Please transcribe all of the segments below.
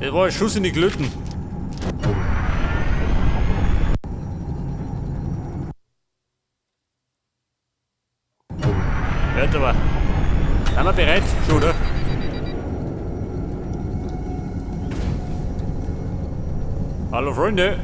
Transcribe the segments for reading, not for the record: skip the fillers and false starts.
Das war ein Schuss in die Klöten. Hört aber. Sind wir bereit? Schon, oder? Hallo Freunde.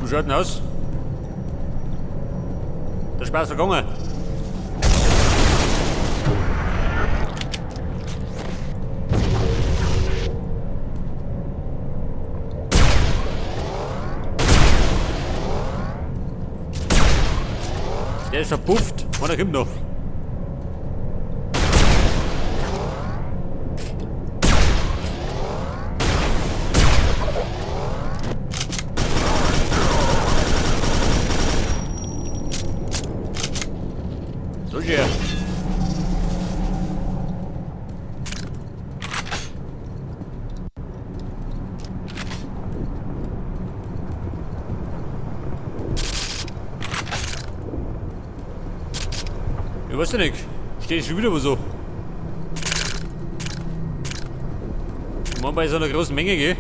Wie schaut denn aus? Der Spaß vergangen. Der ist verpufft. Und er kommt noch. So schön. Ich weiß ja nicht. Steht schon wieder wo so. Ich meine, bei so einer großen Menge, gell?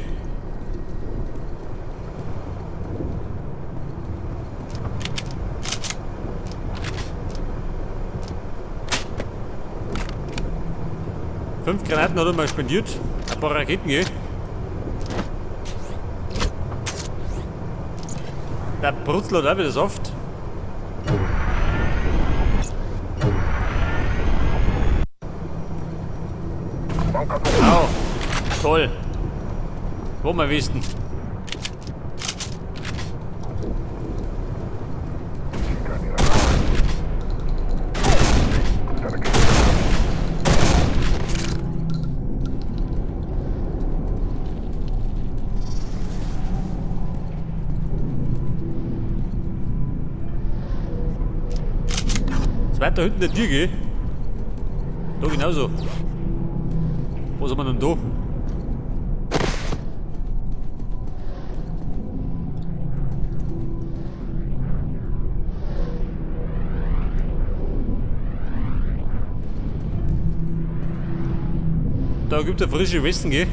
Fünf Granaten hat er mal spendiert. Ein paar Raketen, gell? Der brutzelt auch wieder Saft. Au, toll. Wo wir wissen. Zweiter hinten der Tür, gell? Da genauso. Was haben wir denn da? Da gibt es frische Westen, gell?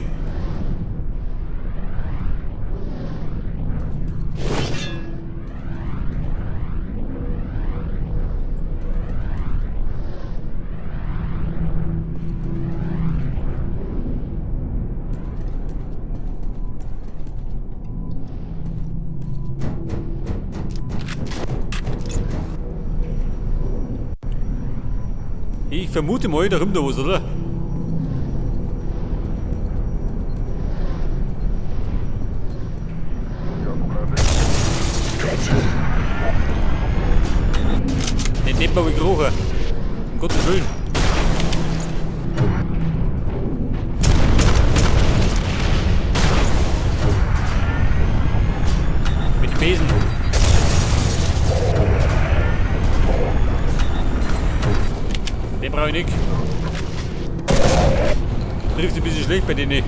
Ich vermute mal, da kommt da was, oder? Den Deppen hab ich gerochen. Um Gottes Willen. Mit dem Besen. Den brauche ich nicht. Trifft ein bisschen schlecht bei denen.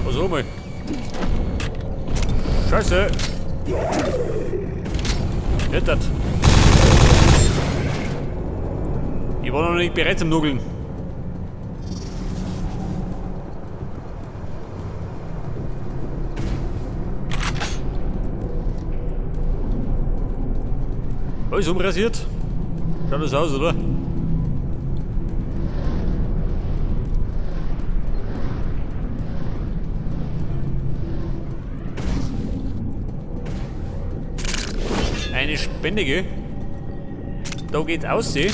Was auch mal. Scheiße. Nicht das. Ich war noch nicht bereit zum Nugeln. Alles umrasiert? Schaut das aus, oder? Eine Spende, gell? Da geht's aus, seh.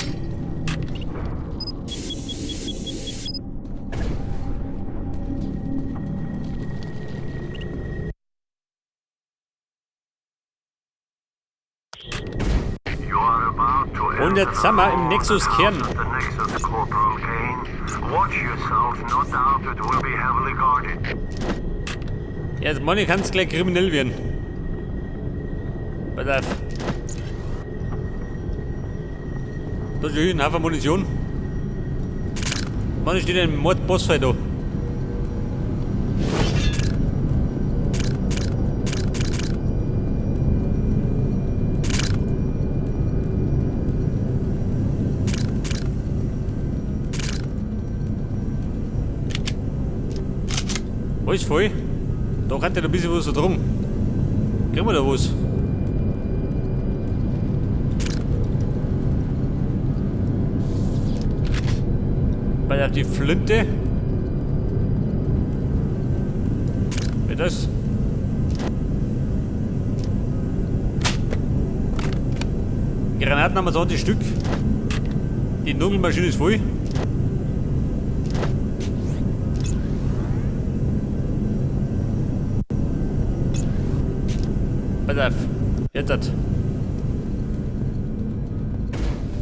Und jetzt sind wir im Nexus-Kern. Ja, jetzt meine ich, kann's gleich kriminell werden. Pass auf. Da ist ein Haufen Munition. Mann, steht ein Mord-Bossfight da. Alles voll. Da kann der noch ein bisschen was drum. Kriegen wir da was? Bei die Flinte. Wer das? Granaten haben wir 20 Stück. Die Nudelmaschine ist voll. Pass auf. Jetzt hat.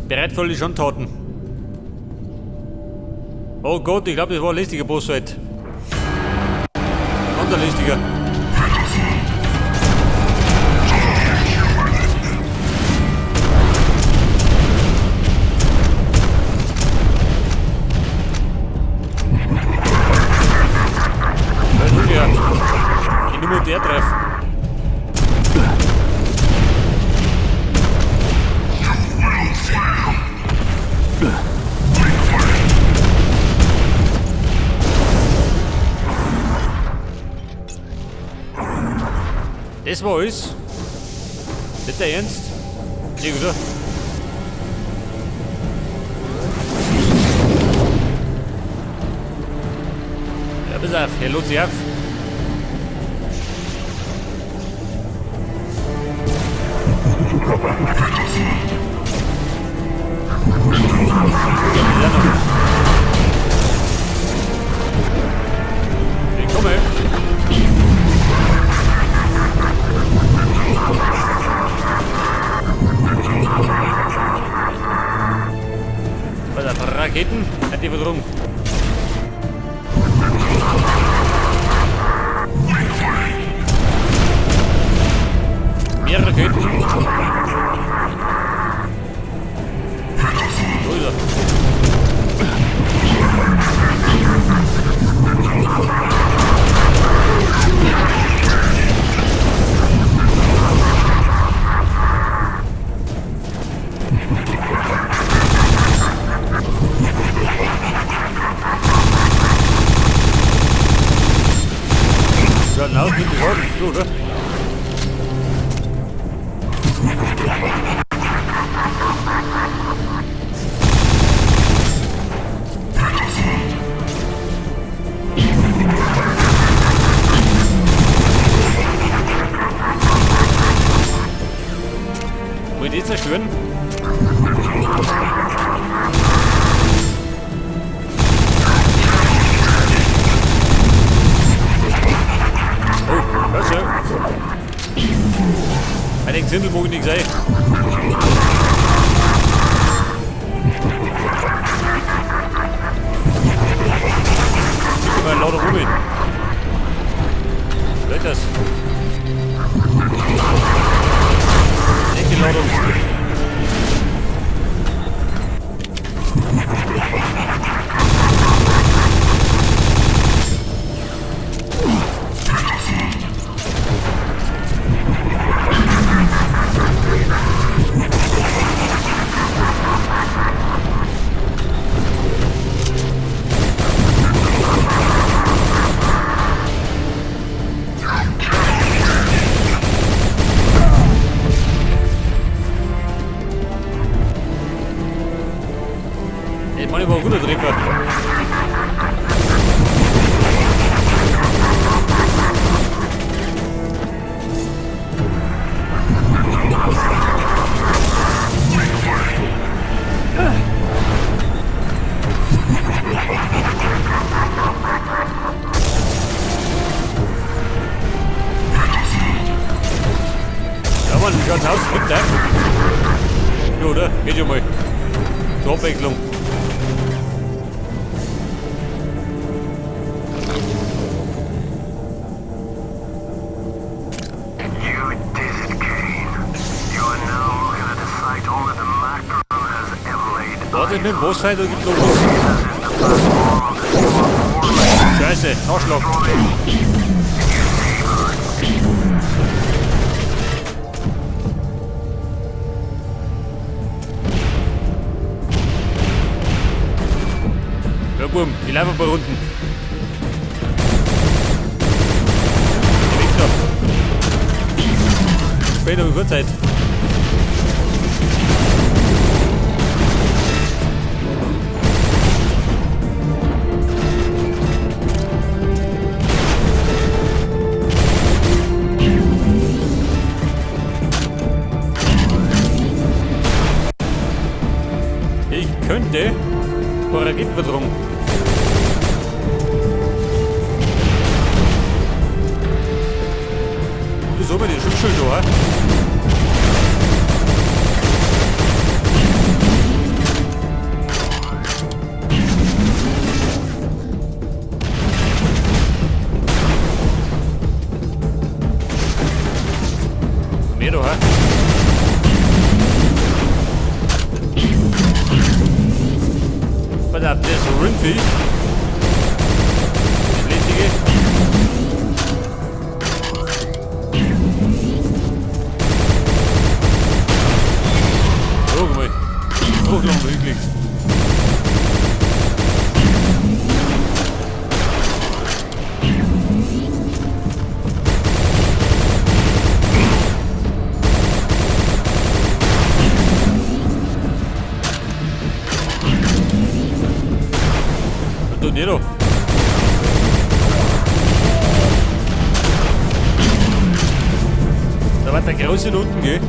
Bereit für die Schandtaten. Oh Gott, ich glaube, das war ein lästiger Boss heute. Ganz ein lästiger. Ich nehme der treff. Das war alles. Nicht der Ernst? Nee, oder? Ja, pass auf, er lädt sich auf. Ich komme. Pass auf, Raketen, hat die Bedrohung. Mehr Raketen. So ist er. Schaut aus mit dem Schaden, oder? Wollt ihr zerstören? Oh, das ja. Bei den Gesindel mag ich nicht sein. Schick mal lauter rum hin. Leute, das. Echte Ladung. Ich meine, war ein guter Treffer. Ja, Mann, wie schaut's aus? Gibt der? Ja, oder? Geht ja mal. Zur Abwechslung. Warte, mit dem Bossfight, da gibt noch was. Scheiße, Nachschlag. Ja, Buben, ich laufe ein paar Runden. spät, aber ich Zeit. Ich könnte vor Raketenverdrohung. So mit den Schutzschild da? Mehr da, Pass auf, das ist Rindvieh. Das lästige. Guck mal. So lange hingelegt. Was tut ihr da? Da war der Große da unten, gell?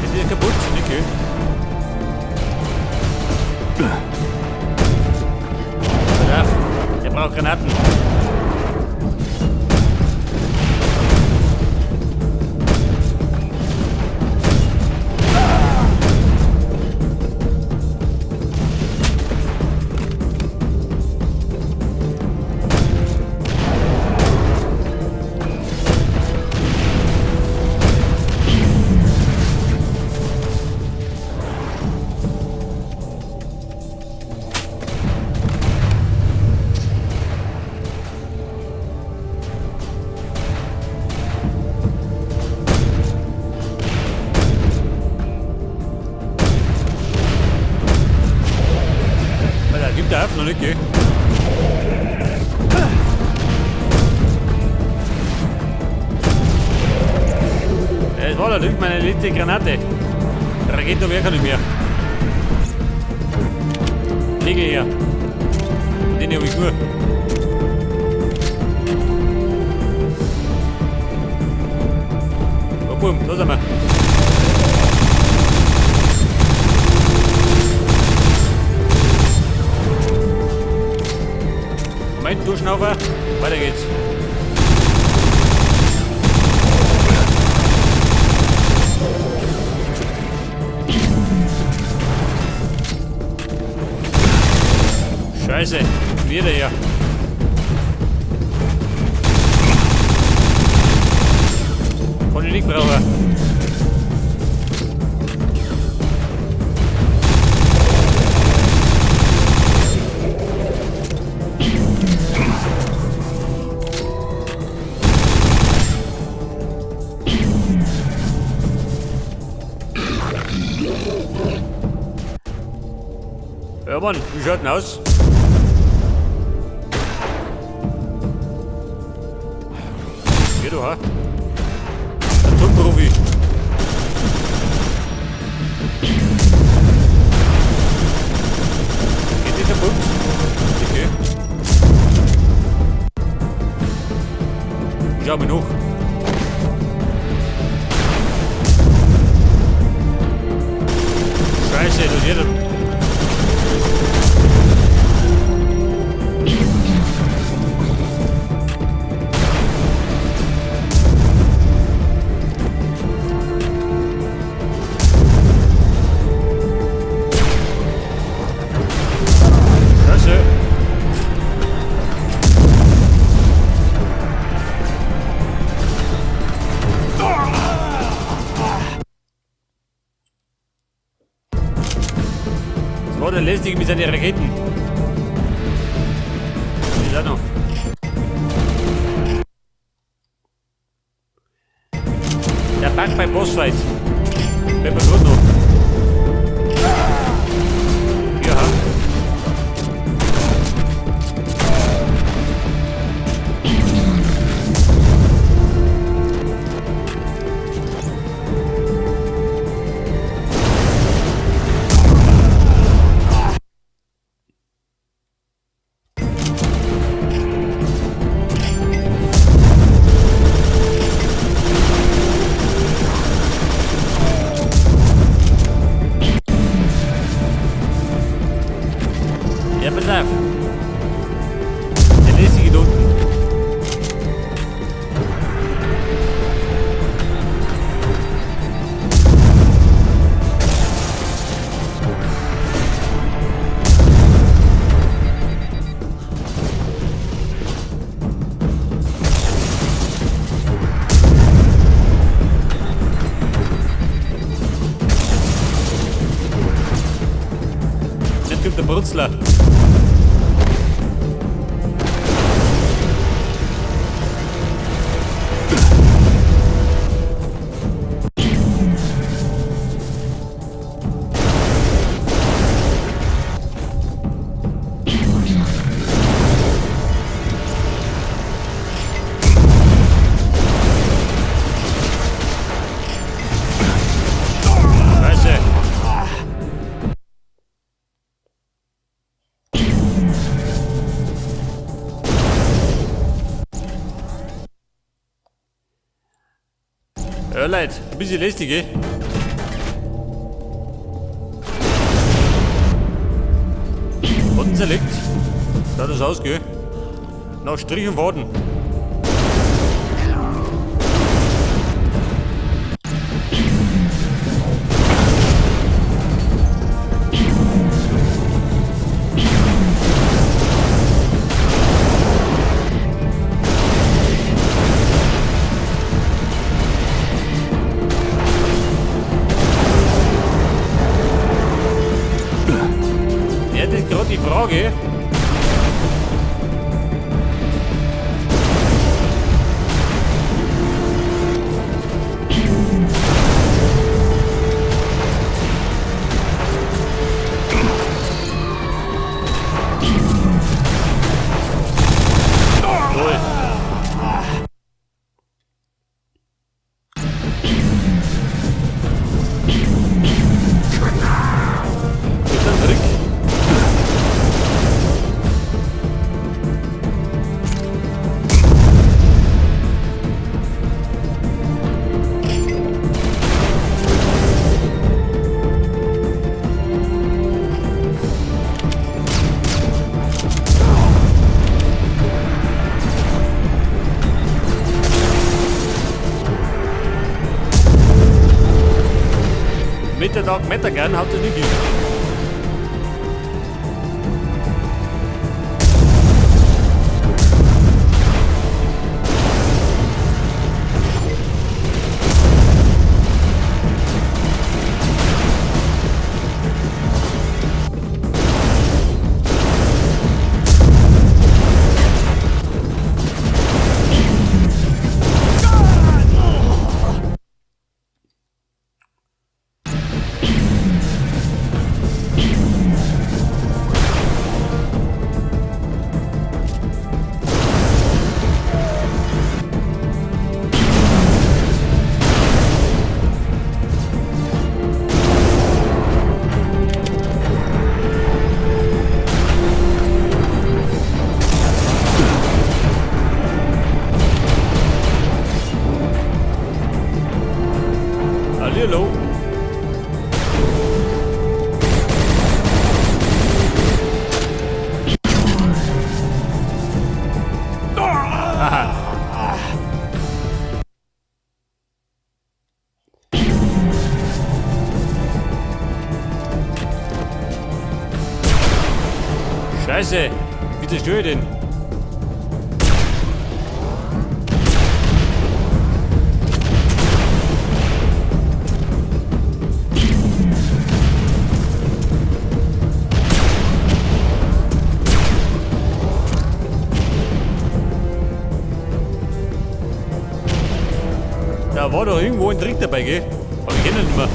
Ist der kaputt? Nicht, gell? Pass auf, der braucht Granaten. Alter, gibt der noch nicht, gell? Das war natürlich meine letzte Granate. Rakete wäre nicht mehr. Lege her. Den habe ich nur. Oh, boom, da sind wir. Moment, Durchschnaufer. Weiter geht's. Scheiße, wieder hier. Kann ich nicht brauchen. Ja Mann, wie schaut denn aus? Geh du, ha? Der Turmprofi. Geht die kaputt? Okay. Schau mal nach. Scheiße, das ist jeder. Das war der Lästige mit seinen Raketen. Das ist auch noch. Der Bug beim Bossfight. Wenn man gerade noch. Ja. Ja, pass auf. Der lästige da unten. Jetzt kommt der Brutzler. Scheiße. Ja, Leute, ein bisschen lästig, eh? Unten zerlegt. Da das aus, gell? Nach Strich und Faden. Ja, das ist gerade die Frage. Toll. Mit einem Trick. Mit der Dark Matter Gun haut das nicht hin. Hallihallo. Aha. Scheiße, wie zerstöre ich den? Da war doch irgendwo ein Trick dabei, gell? Aber ich kenne ihn nicht mehr.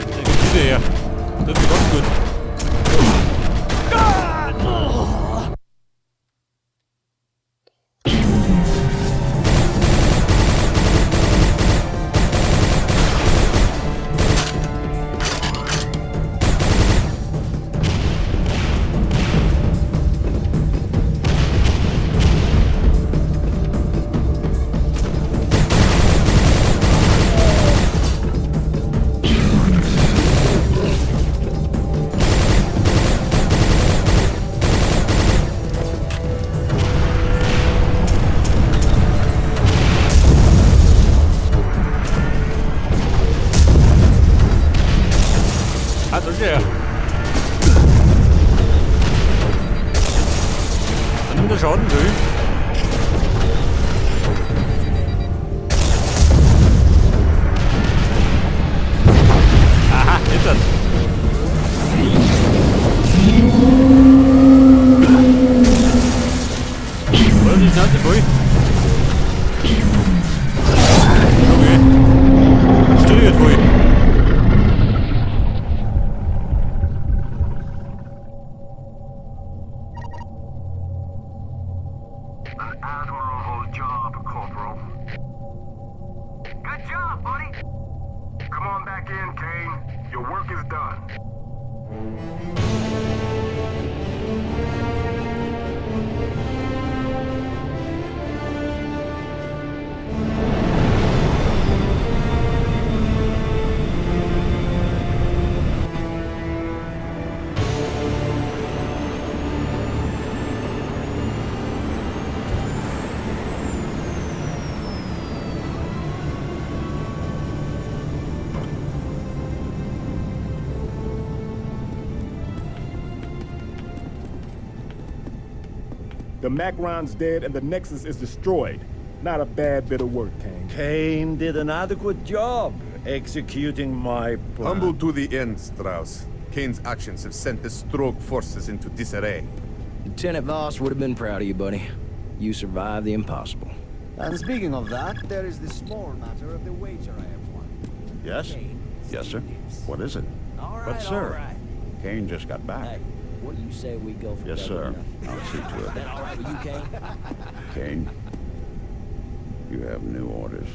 Der geht wieder her. Das ist ganz gut. Ah, da ist er. Dann nimmt er Schaden durch. Aha, jetzt hat's. Oder die Schnauze voll. Okay. Steuert voll. An admirable job, Corporal. Good job, buddy. Come on back in, Kane. Your work is done. The Makron's dead and the Nexus is destroyed. Not a bad bit of work, Kane. Kane did an adequate job executing my plan. Humble to the end, Strauss. Kane's actions have sent the Strogg forces into disarray. Lieutenant Voss would have been proud of you, buddy. You survived the impossible. And speaking of that, there is the small matter of the wager I have won. Yes? Kane Yes, sir. still lives. What is it? All right, But, sir, all right. Kane just got back. Hey, what do you say we go for Yes, double sir. or nothing? I'll see to it. That all right with you, Kane? Kane, you have new orders.